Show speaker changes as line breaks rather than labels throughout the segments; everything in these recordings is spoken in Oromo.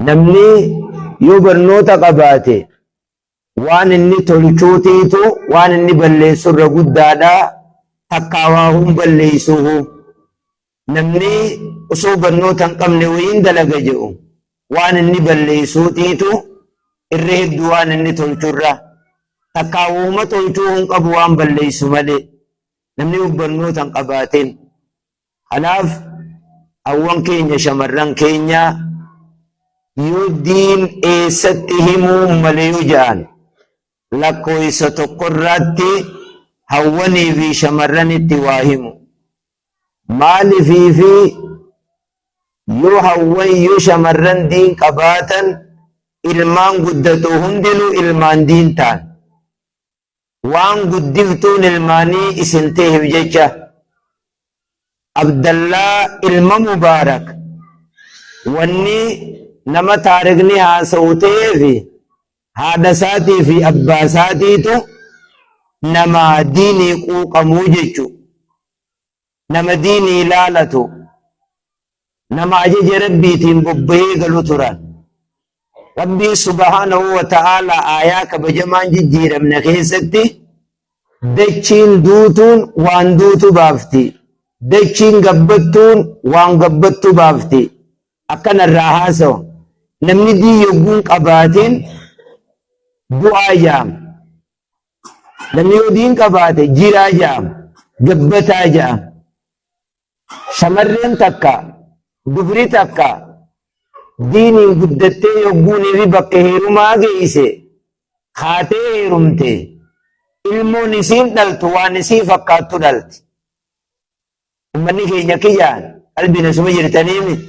Namni yoo barnoota qabaate waan inni tolchuutiitu waan inni balleessu irra guddaadha. Takkaa waa hun balleessuuhu. Namni osoo barnoota hin qabne wayiin dalaga jedhu waan inni balleessuutiitu irra hedduu waan inni tolchurra. Takkaa wooma tolchuu hin qabu waan balleessu malee. Namni yoo barnoota hin qabaatin. Kanaaf hawwan keenya shamarran keenya yoo diin eessatti himuu malee yoo ja'an lakkooysa tokkorraatti hawwanii fi shamarranitti waa himu. Maalifii fi yoo hawwan yoo shamarran diin qabaatan ilmaan guddatu hundinuu ilmaan diin ta'an. Waan guddiftuun ilmaanii isin teehif jecha Abdallaa ilma Mubaarak wanni nama taarikni haasa'u ta'eefi haadha isaatii fi abbaa isaatiitu nama diinii quuqamuu jechu. Nama diinii laalatu, nama ajaja Rabbiitiin bobbahee galu turan. Rabbiin subhaanahu wa ta'aalaa aayaa kabajamaan jijjiiramne keessatti dachiin duutuun waan duutu baafti. Dachiin gabbattuun waan gabbattu baafti. Akkana irraa haasawa. Namni diin yogguun qabaatiin du'aa jaama. Namni yoo diin qabaate jiraa ja'ama, gabbataa ja'ama. Shamarreen takka, dubri takka diiniin guddattee yogguunii fi bakka heerumaa geeyse kaatee heerumte ilmoon isiin dhaltu waan isii fakkaattu dhalti. Ummanni keenya kiyyaan qalbiin asuma jirtanii miti.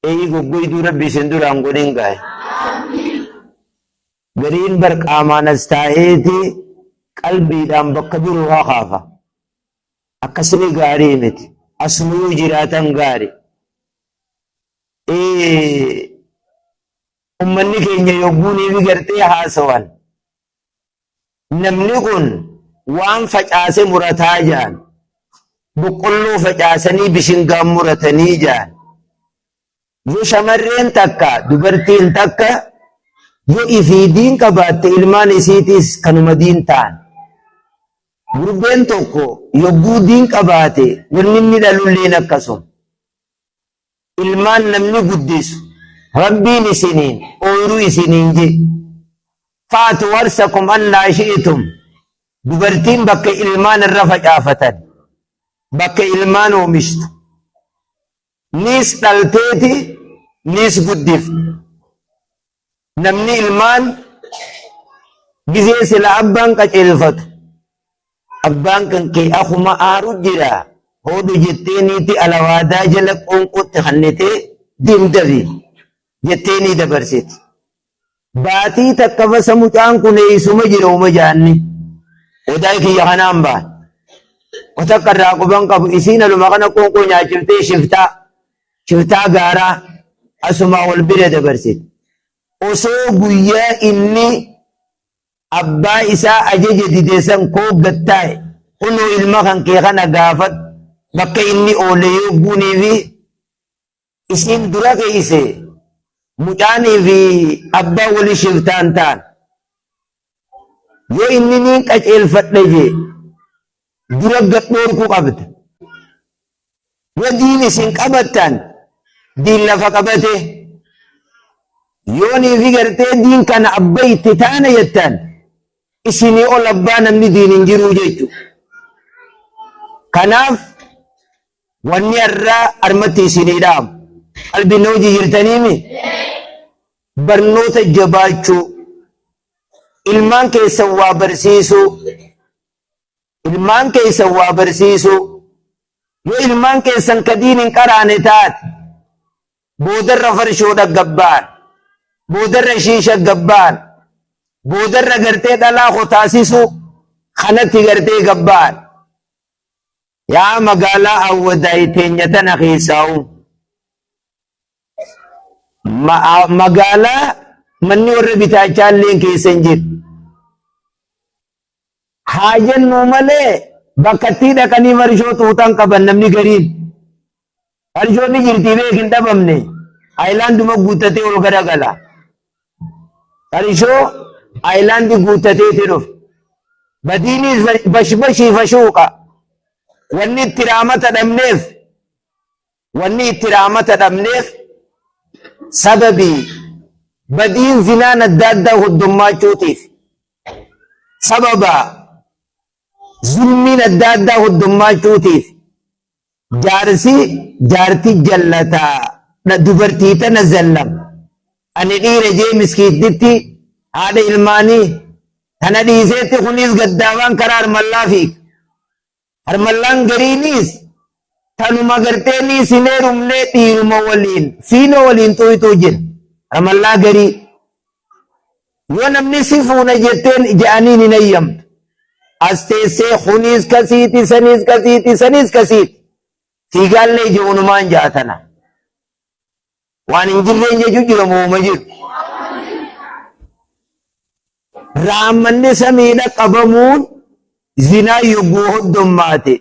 Eeyii goggoyduu rabbi isin duraan godhin gahe. Gariin bar qaamaan as taa'eeti qalbiidhaan bakka biroo hakaafa. Akkasini gaarii miti. Asuma yoo jiraatan gaari. Ummanni keenya yogguunii fi gartee haasawan. Namni kun waan facaase murataa jaan. Boqqolloo facaasanii bishingaan muratanii jaan. Yoo shamarreen takka dubartiin takka yoo ifii diin qabaatte ilmaan isiitiis kanuma diin ta'an. Gurbeen tokko yogguu diin qabaate wanni inni dhalulleen akkasuma. Ilmaan namni guddisu Rabbiin isiniin ooyruu isiniin je. Fa'atu warsakum annaa shi'tum. Dubartiin bakka ilmaan irra facaafatan, bakka ilmaan oomishtu. Niis dhalteeti, niis guddifti. Namni ilmaan gizee sila abbaan qaceelfatu abbaan kan kee akuma aaru jira hoodhu jettee niiti alawaadaa jala qoonqootti kannitee deemdafi jettee ni dabarsiti. Baatii takka basa mucaan kun eessuma jira uma jaanni. Odaa kiyya kanaan baan. Otakka irraa quban qabu isiin aluma kana qoonqoo nyaachiftee shiftaa. Shiftaa gaaraa asumaa wal bira dabarsite. Osoo guyyaa inni abbaa isaa ajaja dide san koo gad taa'e kunoo ilma kan kee kana gaafadhu bakka inni oole yoo guunii fi isiin dura keeyse mucaanii fi abbaa wali shiftaan ta'an. Yoo inni niin qaceelfadha jee dura gad dhoorkuu qabda. Yoo diin isin qabattan diin lafa qabate. Yoo niifi gartee diin kana abba itti taana jettan isinii ol abbaa namni diin hin jiruu jechu. Kanaaf wanni har'aa armatti isinii dhaamu. Qalbiin na hojii jirtaniimi? Barnoota jabaachuu, ilmaan keessan waa barsiisuu, ilmaan keessan waa barsiisuu. Yoo ilmaan keessan ka diin hin qaraane taate boodarra farshoodha gabba'an, boodarra shiisha gabba'an, boodarra gartee dhalaa kotaasisuu kanatti gartee gabba'an. Yaa magaalaa Awwadaay teenya tana keessaa'u Magaalaa manni warra bitaachaa illee keessa hin jiru. Haa jennu malee bakka itti dhaqanii farshoo xuuxan qaban namni gariin. Farshoon ni jirti beek hin dhabamne. Ayilaanduma guuttatee ol garagala. Qarishoo ayilaandi guuttateeti dhufa. Badiinis bashbashii fashuuqa. Wanni itti raamata dhabneef wanni itti raamata dhabneef sababii badiin zinaan adda addaa hoddommaachuutiif sababa zulmiin adda addaa hoddommaachuutiif jaarsi jaarti jallataa dubartii tana zallam ani dhiira jee miskiittitti haadha ilmaanii tana dhiiseetti kunis gaddaabaan karaa harmallaa fiiga. Harmallaan gariinis tanuma gartee ni sin heerumnee dhiiruma waliin fiinoo waliin xuyxuu jira. Harmallaa garii. Yoo namni si fuuna jetteen je'aniin hin hayyamtu. As teessee kuniis kasiiti saniis kasiiti saniis kasiiti. Fiigaallee je'unumaan jaatana. Waan hin jirreen jechuu jira mooma jiru. Raammanni samiidha qabamuun zinaa yogguu hoddommaate,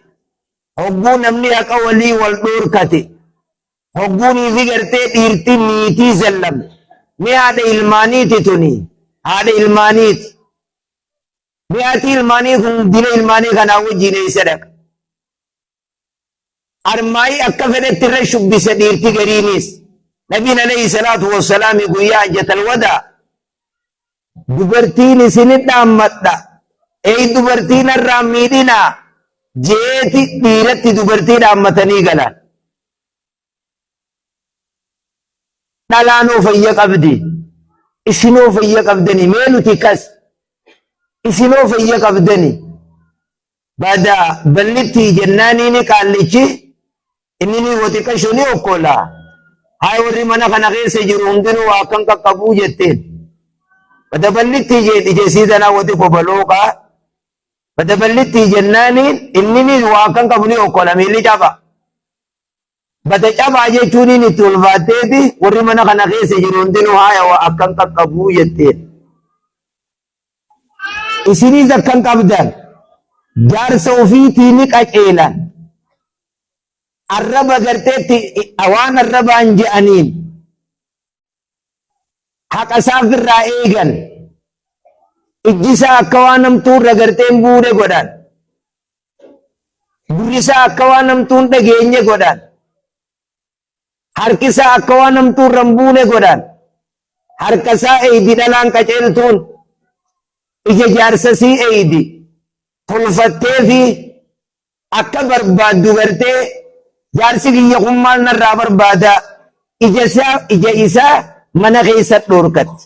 hogguu namni haqa walii wal dhoorkate, hogguunii fi gartee dhiirti niitii zallamte. Mee haadha ilmaaniiti tuni, haadha ilmaaniiti. Mee haati ilmaanii kun dina ilmaanii kanaa wajjin eessa dhaqa? Armaayii akka fedhetti irra shubbisa dhiirti gariinis. Nabiin alayhi salaatu wassalaami guyyaa hajjatal wadaa dubartiin isinit dhaammadha. Ey dubartii narraa miidhinaa jeeti dhiiratti dubartii dhaammatanii galan. Dhalaanoo fayya qabdi. Isinoo fayya qabdani mee nuti kas. Isinoo fayya qabdani. Bada ballittii jennaaniini qaallichi inni ni woxiqasho ni okkola. Haay warri mana kana keessa jiru hundinuu waa akkan qaqqabuu jetteen. Bada ballittii jeen ija isii tanaa woxi kobalooqaa. Bada ballittii jennaaniin inni ni waa akkan qabu ni okkola miilli caba. Bada cabaa jechuuniin itti ulfaatteeti warri mana kana keessa jiru hundinuu haaya waa akkan qaqqabuu jetteen. Isinis akkan qabdan jaarsa ofiitii ni qaceelan. Arraba garteetti waan arrabaan je'aniin haqa isaa ofirraa eegan. Ijji isaa akka waan hamtuu irra gartee hin buune godhan. Gurri isaa akka waan hamtuu hin dhageenye godhan. Harki isaa akka waan hamtuu irra hin buune godhan. Harka isaa eeydi dhalaan qaceeltuun. Ija jaarsa sii eeydi. Tolfattee fi akka barbaaddu gartee jaarsi kiyya kun maal narraa barbaada? Ija isaa ija isaa mana keessa dhoorkatti.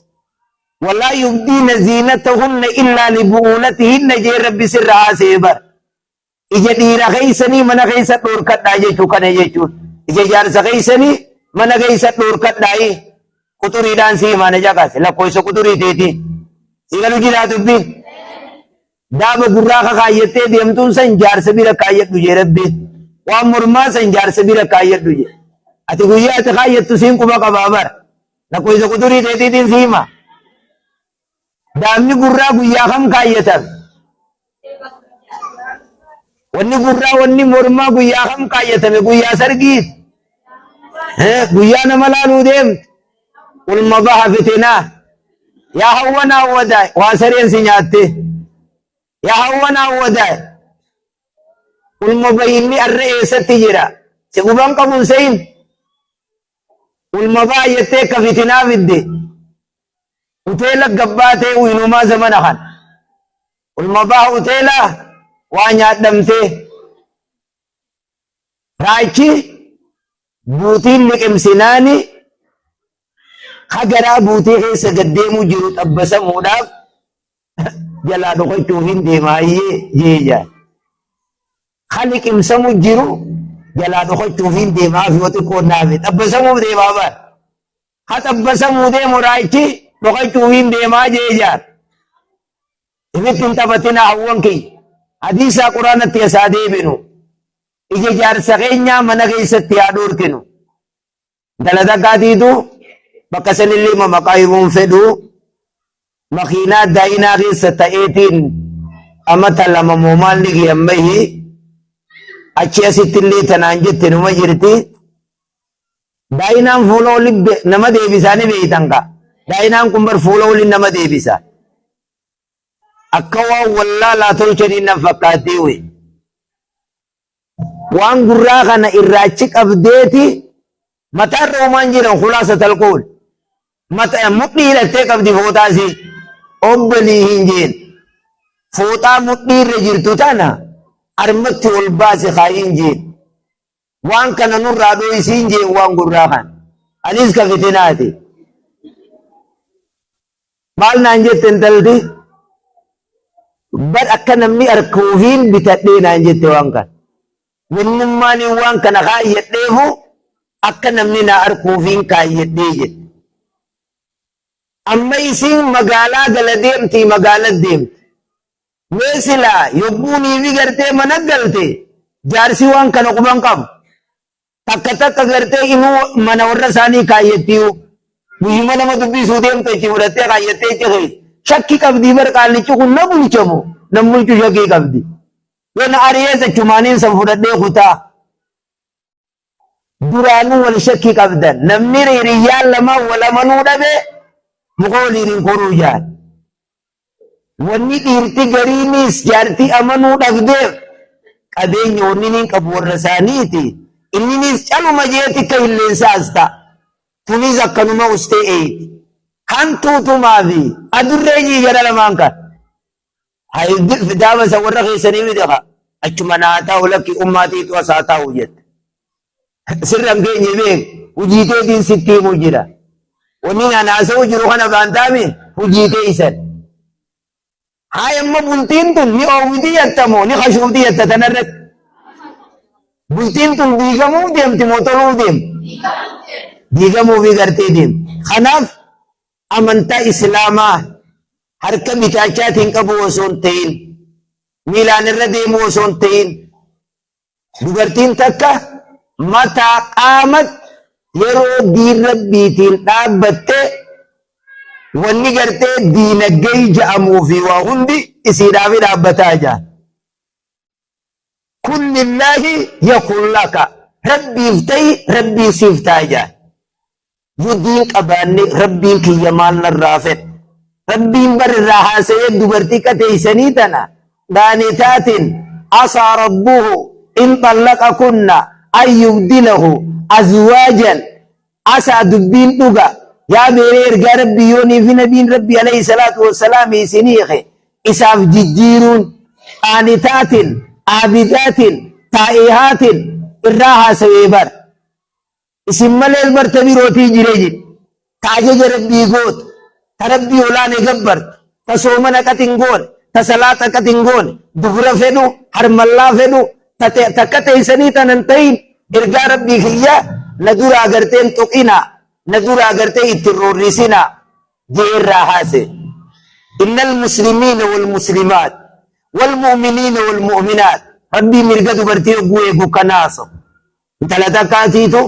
Walaa yubdiina ziinatahunna illaa libu'uulatihinna jee rabbi sirra haasee bar. Ija dhiira keessanii mana keessa dhoorkadhaa jechuu kana jechuun. Ija jaarsa keessanii mana keessa dhoorkadhaa. Quxuriidhaan si himaa na caqase lakkoofsa quxurii teetii. Si galu jiraa dubbiin. Daaba gurraa ka kaayyattee deemtuun san jaarsa bira kaayyadhu jee rabbiin. Waan mormaa san jaarsa bira kaayyadhu jee. Ati guyyaa ati kaayyattu siin quba qabaa bara. Lakkoofsa quxurii teetiitiin si hima. Daabni gurraa guyyaa kam kaayyatan? Wanni gurraa wanni mormaa guyyaa kam kaayyatame? Guyyaa sargiiti. Guyyaa nama laaluu deemtu. Ulma baha fitinaa. Yaa hawwan hawwadaa waa sareen si nyaatte. Yaa hawwan hawwadaa. Ulma bahinni arra eessatti jira? Si quban qabuun seyin. Ulma baha jettee akka fitinaa fidde. Hoteela gabbaa ta'e inumaa zamana kana. Ulma baha hoteela waa nyaadhamtee. Raachi buutiin liqimsinaani ka garaa buutii keessa gad deemuu jiru xabbasamuudhaaf jalaa dhokachuuf hin deemaayyee jee jaa. Ka liqimsamu jiru jalaa dhokachuuf hin deemaaf yoo xiqqoo naafe xabbasamuuf deemaa bara. Ka xabbasamuu deemu raachi dhokachuuf hin deemaa jee jaar. Ibitti hin taphatinaa hawwan kiyya. Hadiisaa quraanatti asaa deebinu. Ija jaarsa keenyaa mana keessatti haa dhoorkinu. Intala takkaatiitu bakka sanillee mamaqaa himuun fedhu makiinaa daayinaa keessa ta'eetiin amata 2 moo maal ni giyammahi achi asitti illee tanaan jette numa jirti. Daayinaan fuula oli nama deebisaa ni beeytan ka. Daayinaan kun bar fuula oli nama deebisa. Akka waan wallaalaa tolchanii nan fakkaattii wi. Waan gurraa kana irraa achi qabdeeti mataarra homaan jiran khulaasa talqool. Mata mudhii hidhattee qabdi fooxaasii. Obbolii hin jeen. Fooxaa mudhii irra jirtu tana armatti ol baasi kaayiin jeen. Waan kana nurraa dhoysiin jeen waan gurraa kana. Anis ka fitinaati. Maal naan jette intalti? Bar akka namni arkuufiin bitadhee naan jette waan kana. Wannummaan waan kana kaayyadheefu akka namni naa arkuufiin kaayyadhee jette. Amma isiin magaalaa gala deemti magaala deemti. Mee silaa yogguunii fi gartee mana galte jaarsi waan kana quban qabu. Takka takka gartee inuu mana warra isaanii kaayyattiyu. Guyyuma nama dubbisuu deemtu achi fudhattee kaayyattee achi keessa. Shakki qabdii bar qaallichi kun na bulchamu nan bulchu shakkii qabdi. Yoo na ari'ees achumaaniin san fudhadhee kutaa. Duraanuu wal shakkii qabdan. Namni hiriyyaan lama wal amanuu dhabe muka waliin hin koruu jaan. Wanni dhiirti gariinis jaartii amanuu dhabdeef qabeenya wanni inni qabu warra isaaniiti. Inninis caluma jeeti akka hilleensaa as ta'a. Tunis akkanuma ustee eeyti. Hantuutumaa fi adurree jii jara lamaan kan. Daama isa warra keessanii miti kaa. Achuma naa taa'u lakki ummaatiitu as haa taa'u jette. Sirra hin geenye beek hojii teetiin sitti himu jira. Wanni naan haasa'u jiru kana baantaami hojii teessan. Haa amma bultiin tun ni oowwiti jettamoo ni kashuufti jetta tanarratti. Bultiin tun diigamuuf deemti moo toluuf deemti? Diigamuufi gartee deemti. Kanaaf amantaa Islaamaa harka bitaachaatiin qabuu osoo hin ta'in, miilaan irra deemuu osoo hin ta'in, dubartiin takka mataa qaamat yeroo diin rabbiitiin dhaabbatte wanni gartee diinaggee ja'amuu fi waa hundi isiidhaafi dhaabbataa jaa. Kun lillaahi yakun laka. Rabbiif ta'i rabbiin siif ta'a jaa. Yoo diin qabaanne rabbiin kiyya maal narraa fedha? Rabbiin bar irraa haasa'ee dubartii qateeysanii tana qaanitaatin asaa rabbuhu in xallaqakunna an yubdilahu azwaajan asaa dubbiin dhuga yaa beeree ergaa rabbii yoonii fi nabiin rabbii alayhi salaatu wassalaam isin hiike isaaf jijjiiruun qaanitaatin aabidaatin taa'ihaatin irraa haasa'ee bar Isin malees bar ta birootii jire jedhe. Ta ajaja Rabbii gootu, ta Rabbii olaane gabbartu, ta soomana qat hin goone, ta salaata qat hin goone, dubra fedhu, harmallaa fedhu, ta takka teeysanii tana hin tahin, ergaa Rabbii kiyya na duraa gartee hin tuqinaa, na duraa gartee itti hin roorrisinaa jee irraa haase. Innal muslimiina wal muslimaat wal mu'miniina wal mu'minaat. Rabbii mirga dubartii hogguu eegu kana haasawu. Intala takkaatiitu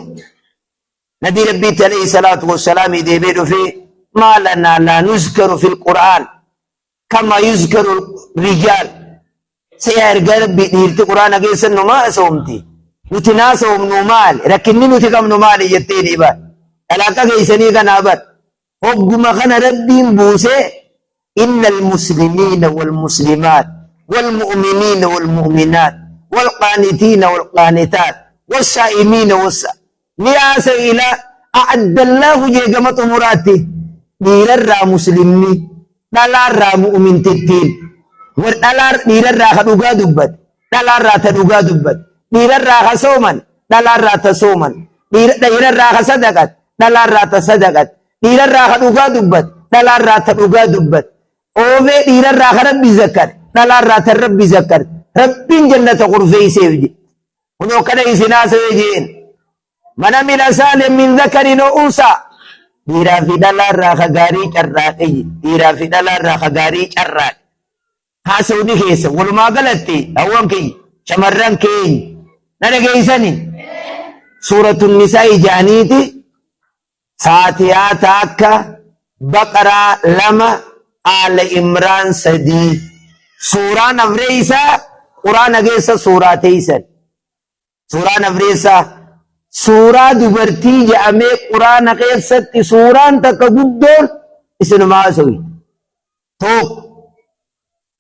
Nabii Rabbiitti alayhi salaatu wassalaamii deebee dhufee maa lanaa laa nuzkaru fil Qur'aan kama yuzkaru rijaal. Se'aa ergaa Rabbii dhiirti Qur'aana keessa nu maa soomti? Nuti naa soomnu maali? Rakkinni nuti qabnu maali jettee ni bar. Dhala akka keessanii kanaa bar. Hogguma kana Rabbiin buusee innal muslimiina wal muslimaat wal mu'miniina wal mu'minaat wal qaanitiina wal qaanitaat wassaa'imiina wassa ni haasa ilaa a'addallaahu jee gama xumuraatti dhiirarraa muslimni dhalaarraa mu'mintittiin war dhalaa dhiirarraa ka dhugaa dubbate dhalaarraa ta dhugaa dubbate dhiirarraa ka sooman dhalaarraa ta sooman dhiirarraa ka sadaqat dhalaarraa ta sadaqat dhiirarraa ka dhugaa dubbate dhalaarraa ta dhugaa dubbate oofee dhiirarraa ka rabbi zakkare dhalaarraa ta rabbi zakkare rabbiin jannata kurfeeyseef je kunoo kana isin haasawee jeen man amila saalin min zakarin oo unsaa dhiiraa fi dhalaarraa ka gaarii carraaqe dhiiraa fi dhalaarraa ka gaarii carraaqe haasawni keessa walumaa galatti hawwan kiyya shamarran keenya na dhageessani suuratun nisaa ijaaniiti faatihaa taakka baqaraa 2 aala imraan 3 suuraan afreeysaa quraana keessa suuraa teeysan suuraan afreessaa Suuraa dubartii je'amee Qur'aana keessatti suuraan takka guddoon isinuma haasowi. Tokko.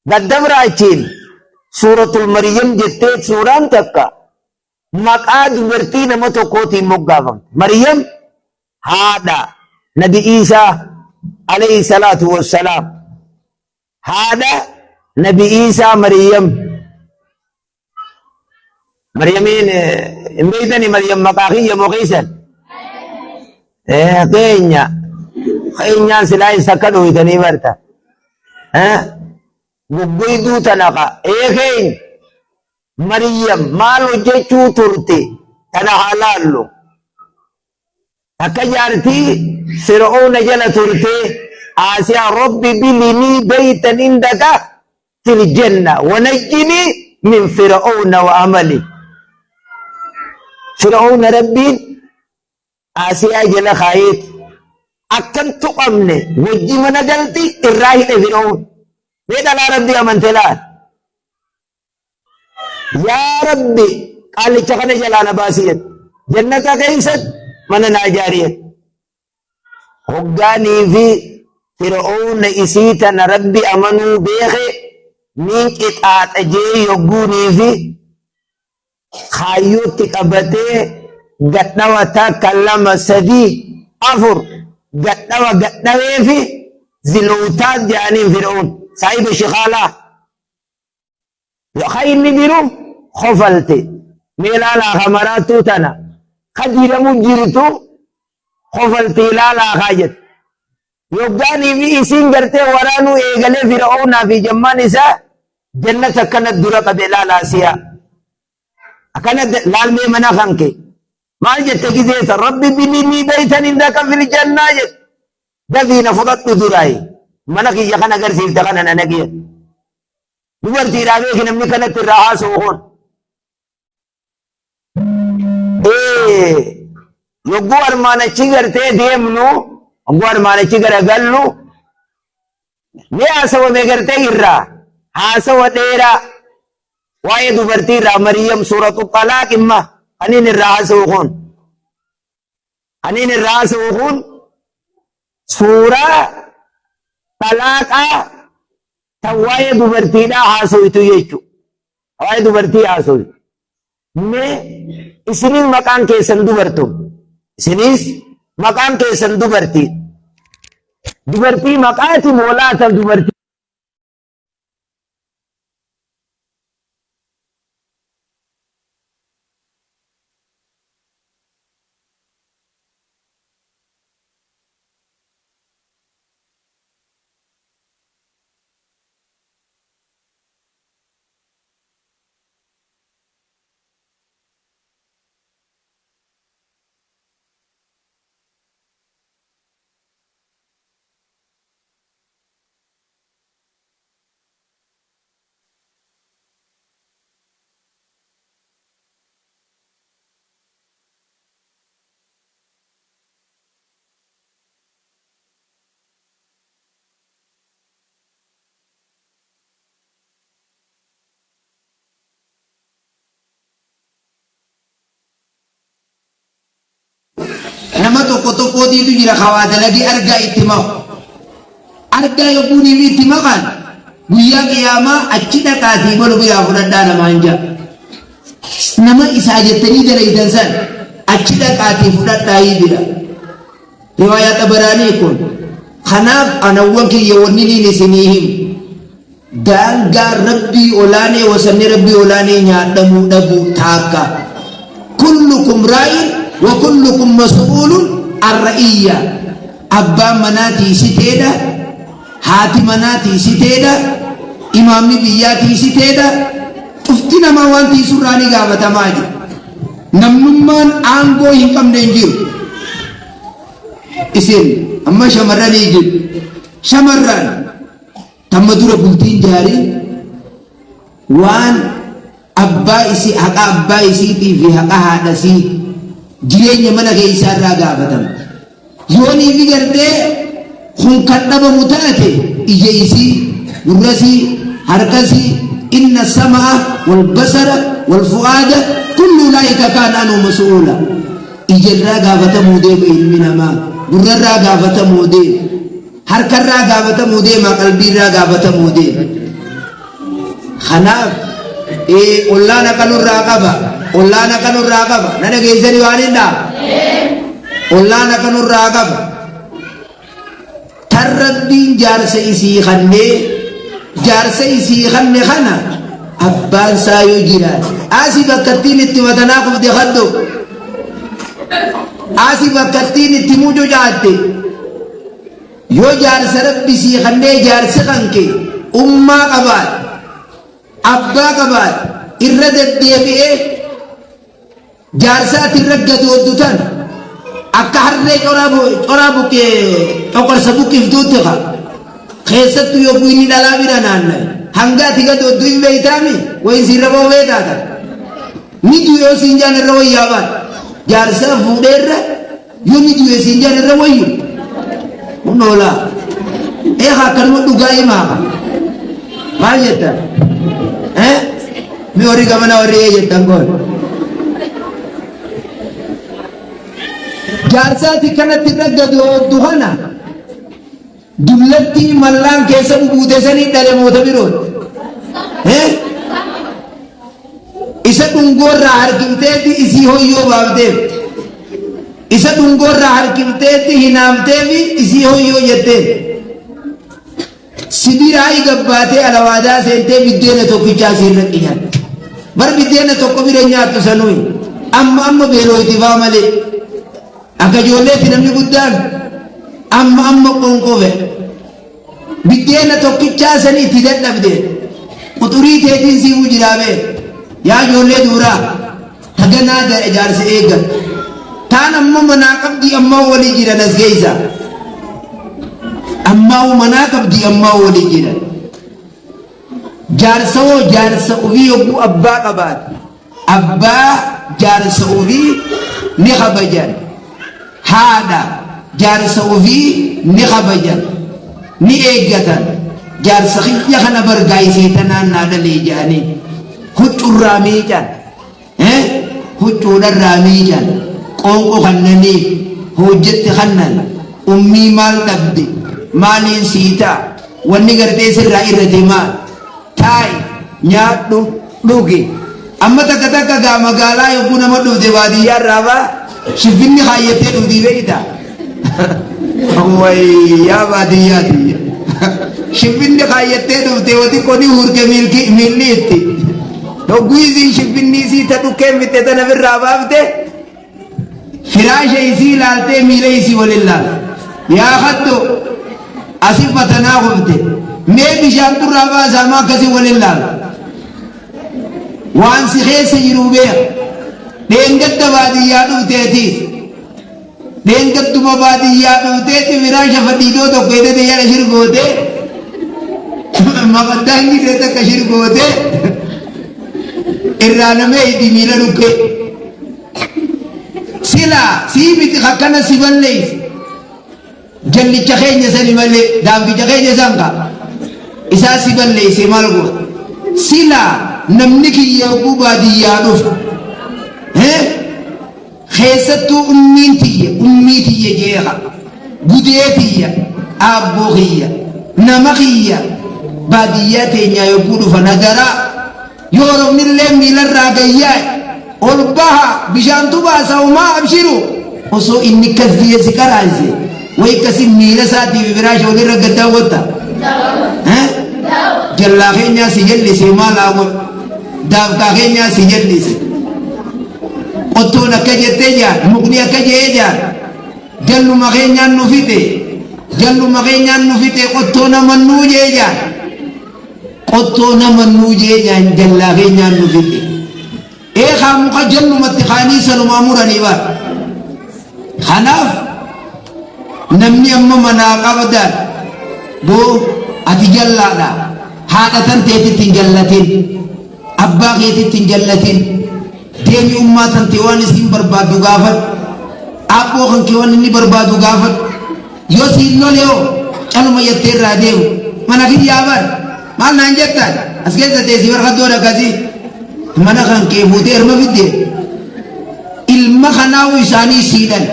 Gaddabra achiin suuratul Maryam jettee suuraan takka maqaa dubartii nama tokkootiin moggaafamte. Maryam haadha Nabi Iisaa alayhi salaatu wassalaam. Haadha Nabi Iisaa Maryam. Maryamiin hin beektani Maryam maqaa kiyya moo keessan? Keenya. Keenyaan silaa isa akka dhooytanii barta. Goggoyduu tana ka ee keenya. Maryam maal hojjechuu turte tana haa laallu. Akka jaartii Fir'auna jala turte Aasiyaa Rabbi bilinii beeytan indaka fil janna wanajjinii min Fir'auna wa amali. Fir'auna Rabbiin Aasiyaa jala kaayeeti akkan tuqamne wajji mana galti irraa hidhe Fir'aun. Mee dhalaa Rabbii amante laal. Yaa Rabbi qaallicha kana jalaa na baasi jette. Jannata keessatti mana naa ijaari jette. Hoggaanii fi Fir'oona isii tana Rabbi amanuu beeke niin qixaaxa jee yogguunii fi kaayyootti qabatee gadhawa takka lama sadii afur gadhawa gadhawee fi zilowtaat jedhaniin Fir'oon saahiba shikaalaa. Ka inni jiru kofalte. Mee laalaa ka maraattuu tana. Ka diidamu jirtu kofalti ilaalaa kaa jette. Yoggaanii fi isiin gartee waraanuu eegalee Fir'aawnaa fi jammaan isaa jannata akkana dura qabe laalaa si'a. Akkana laalmee mana kan kee. Maal jette gizeessa rabbi bilinii beeytan indaka fil jannaa jette. Dafii na fudhadhu duraayi. Mana kiyya kana agarsiifte kana na naqi jette. Dubartiidhaa beeki namni kanatti irraa haasa'u kun. Ee yogguu armaan achi gartee deemnu yogguu armaan achi garagallu ni haasawame gartee irraa haasawa dheeraa waa'ee dubartii irraa Mariyam suuratu Xalaaq imma kaniin irraa haasa'u kun. Kaniin irraa haasa'u kun suuraa xalaaqaa tan waa'ee dubartiidhaa haasoytu jechuudha. Waa'ee dubartii haasoytu. Mee isiniin maqaan keessan dubartum. Isiniis maqaan keessan dubartii. Dubartii maqaati moo laata dubartii?
Nama tokko tokkootiitu jira ka waa dalagee argaa itti maku. Argaa yogguuniif itti makan guyyaa qiyaamaa achi dhaqaatii balu biraa fudhadhaa namaan ja'a. Nama isaa jettanii dalaydan san achi dhaqaatii fudhadhaayii jedha. Riwaayaa Xabaraanii kun. Kanaaf anawwan kiyya wanni niin isinii himu. Daangaa Rabbii olaanee wasanni Rabbii olaanee nyaadhamuu dhabuu taakka. Kullukum raa'in wa kullukum mas'uulun an ra'iyya. Abbaan manaa tiisiteedha. Haati manaa tiisiteedha. Imaamni biyyaa tiisiteedha. Cufti namaa waan tiisurraa ni gaafatamaa jedha. Namnummaan aangoo hin qabne hin jiru. Isin amma shamarranii jiru. Shamarran tamma dura bultiin jaarii waan abbaa isii haqa abbaa isiitii fi haqa haadha isii jireenya mana keessaa irraa gaafatamti. Yoonii fi gartee kun kan dhabamu taate ija isii, gurra isii, harka isii, inna sama'a wal basara wal fu'aada kullu ulaa'ika kaana anhu mas'uula. Ijarraa gaafatamuu deema ilmi namaa, gurrarraa gaafatamuu deema, harkarraa gaafatamuu deema, qalbiirraa gaafatamuu deema. Kanaaf ollaan akka nurraa qaba, ollaan akka nurraa qaba. Na dhageessanii waan hin dhaa? Ollaan akka nurraa qaba. Tan Rabbiin jaarsa isii kannee, jaarsa isii kanne kana abbaan isaa yoo jiraate. Asii bakka ittiin itti matanaa kufte kaddo. Asii bakka ittiin itti mucucaatte. Yoo jaarsa Rabbi sii kannee jaarsi kanke ummaa qabaate, abbaa qabaate, irra deddeebi'ee jaarsa ati irra gadooddu tan akka harree coraa buqqee coqorsa buqqiftuutti ka keessattuu yogguu inni dhalaa bira naanna'e hanga ati gadooddu hin beeytaami wayin siirra ba'uu beekaata ni du'e yoo siin jaan irra wayyaa baata jaarsa fuudheerra yoo ni du'e siin jaan irra wayyu kun oolaa eegaa akkanuma dhugaa himaa maal jettan mi warri gamana warri ee jettan goon jaarsaati kanatti irra gadooddu kana dullattii mallaan keessa bubuute sanii dhale moota biroot isa dhungoorraa harkifteetti isii hoyyoo baafteef isa dhungoorraa harkifteetti hinaafteefi isii hoyyoo jetteen sibiraa gabbaatee alawaadaa seentee biddeena tokkichaa siirra nyaatti. Bar biddeena tokko bira nyaattu sanuyi amma amma beelooyti faa malee akka ijoolleetti namni guddaan amma amma qoonqoo fedha. Biddeena tokkichaa sanii itti dadhabde quxurii teetiin siifuu jiraa bee yaa ijoollee duuraa haganaa jaarsa eeggan. Taan ammoo manaa qabdii ammaa walii jiran as keessa. Ammaa manaa qabdii ammaa walii jiran. Jaarsa hoo jaarsa ofii yogguu abbaa qabaate abbaa jaarsa ofii ni kabajan. Haadha jaarsa ofii ni kabajan. Ni eeggatan. Jaarsa kiyya kana bargaayisee tanaan naa dhalee jedhanii huccurraa miican. Huccuudharraa miican. Qoonqoo kannaniif hojjette kannan ummii maal dhabde maaliin sii ta'a wanni gartee sirraa irrate maal taa'i nyaadhu dhugi amma takka takka gaa magaalaa yogguu nama dhufte baadiyyaa irraa baa shifinni kaayyattee dhuftii beekta wayyaa baadiyyaati shifinni kaayyattee dhufte wati qoni hurke miilli itti yogguu isiin shifinni isii ta dhukkeen fitte tana birraa baafte firaasha isii ilaaltee miila isii waliin laalte yaa kaddo asif fatanaa kufte mee bishaan turraa baasaa maa akkasii waliin laalte waan si keessa jiru beeka dheengadda baadiyyaa dhufteetiif dheengadduma baadiyyaa dhufteeti firaasha fadhiidoo tokko hidhate jala shirgootee maqaddaan jirre takka shirgootee irraa namee hidhi miila dhukkee sila sii miti akkana si balleeyse jallicha keenya sani malee daanficha keenya san ka isaa si balleeyse maal goota sila namni kiyya yogguu baadiyyaa dhufu keessattuu ummiin tiyya ummii tiyya jeeqa gudee tiyya aabboo kiyya nama kiyya baadiyyaa teenyaa yogguu dhufan hadaraa yoo roobnillee miilarraa gayyaa'e ol baha bishaantu baasa homaa abshiru osoo inni kas jee si qaraayse way kasi miila isaatiif firaasha walirra gad daawwatta jallaa keenyaa si jallise maal haa godhu daafkaa keenyaa si jallise qottoon akka jettee jaan mukni akka jee jaan jalluma keenyaan nu fixe jalluma keenyaan nu fixe qottoo namannuu jee jaan qottoo namannuu jee jaan jallaa keenyaan nu fixe eekaa muka jallumatti kaanii sanumaa muranii baal kanaaf namni amma manaa qabdan boo ati jallaadha haadha tan teetitti hin jallatin abbaa keetitti hin jallatin deemi ummaa tan tee waan isiin barbaaddu gaafadhu aabboo kan kee waan inni barbaadu gaafadhu yoo siin lole hoo caluma jettee irraa deemu mana kiyyaa bar maal naan jettan as keessa teessii barkaddoon akkasii mana kan kee fuutee erma fidde. Ilma kanaahu isaanii sii dhale.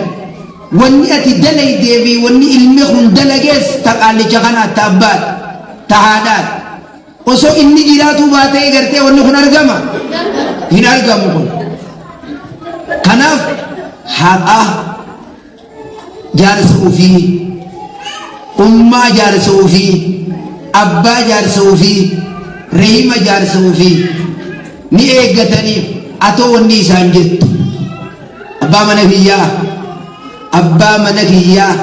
Wanni ati dalaydee fi wanni ilmi kun dalagees ta qaallicha kanaat, ta abbaat, ta haadhaat. Osoo inni jiraatuu baatee gartee wanni kun argama? Hin argamu kun. Kanaaf haqa jaarsa ufii, ummaa jaarsa ufii, abbaa jaarsa ufii, rahima jaarsa ufii ni eeggataniif atoo wanni isaan jettu abbaa mana kiyyaa abbaa mana kiyyaa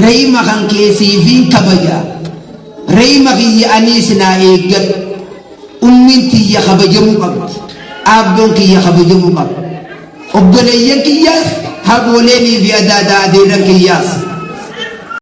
rahima kan keessiifiin kabaja rahima kiyya aniis naa eeggadhu ummiin tiyya kabajamuu qabdi aabboon kiyya kabajamuu qaba obboleeyyan kiyyaas habooleenii fi adaadaa adeerran kiyyaas.